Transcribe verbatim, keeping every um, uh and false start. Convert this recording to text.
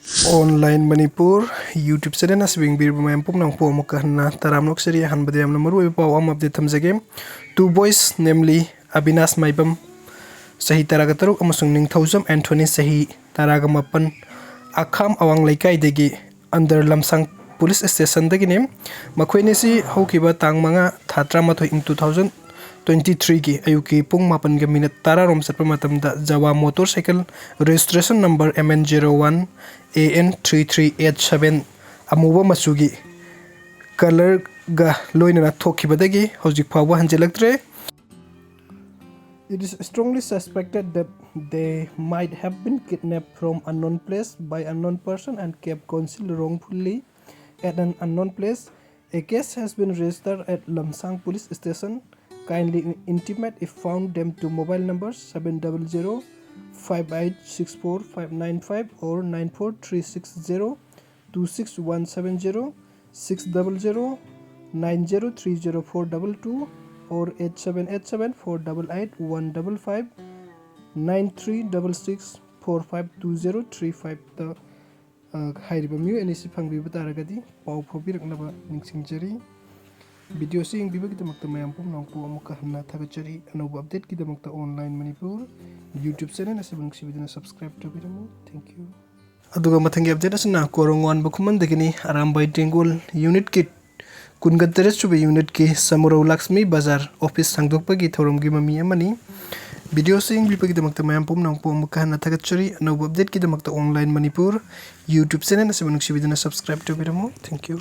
Online Manipur YouTube channel ꯑꯁꯤꯕꯨ ꯌꯦꯡꯕꯤꯔꯤꯕ ꯃꯌꯥꯝ ꯄꯨꯝꯅꯃꯛꯄꯨ ꯑꯃꯨꯛꯀ ꯍꯟꯅ ꯇꯔꯥꯝꯅ ꯑꯣꯛꯆꯔꯤ꯫ ꯑꯍꯥꯟꯕꯗ ꯌꯥꯝꯅ ꯃꯔꯨꯑꯣꯏꯕ ꯄꯥꯎ ꯑꯃ update ꯊꯝꯖꯒꯦ꯫ Two boys, namely ꯑꯕꯤꯅꯥꯁ ꯃꯥꯏꯕꯝ, ꯆꯍꯤ ꯇꯔꯥꯒ ꯇꯔꯨꯛ, ꯑꯃꯁꯨꯡ ꯅꯤꯡꯊꯧꯖꯝ ꯑꯦꯟꯊꯣꯅꯤ, ꯆꯍꯤ ꯇꯔꯥꯒ ꯃꯥꯄꯟ, ꯑꯈꯥꯝ ꯑꯋꯥꯡ ꯂꯩꯀꯥꯏꯗꯒꯤ under ꯂꯝꯁꯥꯡ police stationꯗꯒꯤꯅꯤ꯫ ꯃꯈꯣꯏ ꯑꯅꯤꯁꯤ ꯍꯧꯈꯤꯕ ꯇꯥꯡ ꯃꯉꯥ, ꯊꯥ ꯇꯔꯥꯃꯥꯊꯣꯏ, ꯏꯪ two thousand twenty threeꯒꯤ ꯑꯌꯨꯛꯀꯤ ꯄꯨꯡ ꯃꯥꯄꯟꯒ minute ꯇꯔꯥꯔꯣꯝ ꯆꯠꯄ ꯃꯇꯝꯗ Jawa motorcycle registration number M N zero one A N three three eight seven ꯑꯃꯨꯕ ꯃꯆꯨꯒꯤ colourꯒ ꯂꯣꯏꯅꯅ ꯊꯣꯛꯈꯤꯕꯗꯒꯤ ꯍꯧꯖꯤꯛ ꯐꯥꯎꯕ ꯍꯟꯖꯤꯜꯂꯛꯇ꯭ꯔꯦ꯫ It is strongly suspected that they might have been kidnapped from unknown place by unknown person and kept concealed wrongfully at an unknown place. A case has been registered at Lamsang Police Station. Kindly intimate if found them to mobile numbers seven double zero five eight six four five nine five or nine four three six zero two six one seven zero, six double zero nine zero three zero four double two or eight seven eight seven four double eight one double five, nine three double six four five two zero three five ꯇ, ꯑ, ꯍꯥꯏꯔꯤꯕ ꯃꯤꯑꯣꯏ ꯑꯅꯤꯁꯤ ꯐꯪꯕꯤꯕ ꯇꯥꯔꯒꯗꯤ ꯄꯥꯎ ꯐꯥꯎꯕꯤꯔꯛꯅꯕ ꯅꯤꯡꯁꯤꯡꯖꯔꯤ꯫ Videoꯁꯤ ꯌꯦꯡꯕꯤꯕꯒꯤꯗꯃꯛꯇ ꯃꯌꯥꯝ ꯄꯨꯝꯅꯃꯛꯄꯨ ꯑꯃꯨꯛꯀ ꯍꯟꯅ ꯊꯥꯒꯠꯆꯔꯤ꯫ ꯑꯅꯧꯕ updateꯀꯤꯗꯃꯛꯇ Online Manipur YouTube channel ꯑꯁꯤꯕꯨ ꯅꯨꯡꯁꯤꯕꯤꯗꯨꯅ subscribe ꯇꯧꯕꯤꯔꯝꯃꯨ꯫ Thank you꯫ ꯑꯗꯨꯒ ꯃꯊꯪꯒꯤ update ꯑꯁꯤꯅ ꯀꯣꯔꯣꯡ ꯋꯥꯟꯕ ꯈꯨꯃꯟꯗꯒꯤꯅꯤ꯫ ꯑꯔꯥꯝꯕꯥꯏ ꯇꯦꯡꯒꯣꯜ unitꯀꯤ ꯀꯨꯟꯒ ꯇꯔꯦꯠ ꯁꯨꯕ unitꯀꯤ ꯁꯃꯨꯔꯧ ꯂꯛꯁꯃꯤ ꯕꯖꯥꯔ office ꯍꯥꯡꯗꯣꯛꯄꯒꯤ ꯊꯧꯔꯝꯒꯤ ꯃꯃꯤ ꯑꯃꯅꯤ꯫ Videoꯁꯤ ꯌꯦꯡꯕꯤꯕꯒꯤꯗꯃꯛꯇ ꯃꯌꯥꯝ ꯄꯨꯝꯅꯃꯛꯄꯨ ꯑꯃꯨꯛꯀ ꯍꯟꯅ ꯊꯥꯒꯠꯆꯔꯤ꯫ ꯑꯅꯧꯕ updateꯀꯤꯗꯃꯛꯇ Online Manipur YouTube channel ꯑꯁꯤꯕꯨ ꯅꯨꯡꯁꯤꯕꯤꯗꯨꯅ subscribe ꯇꯧꯕꯤꯔꯝꯃꯨ꯫ Thank you꯫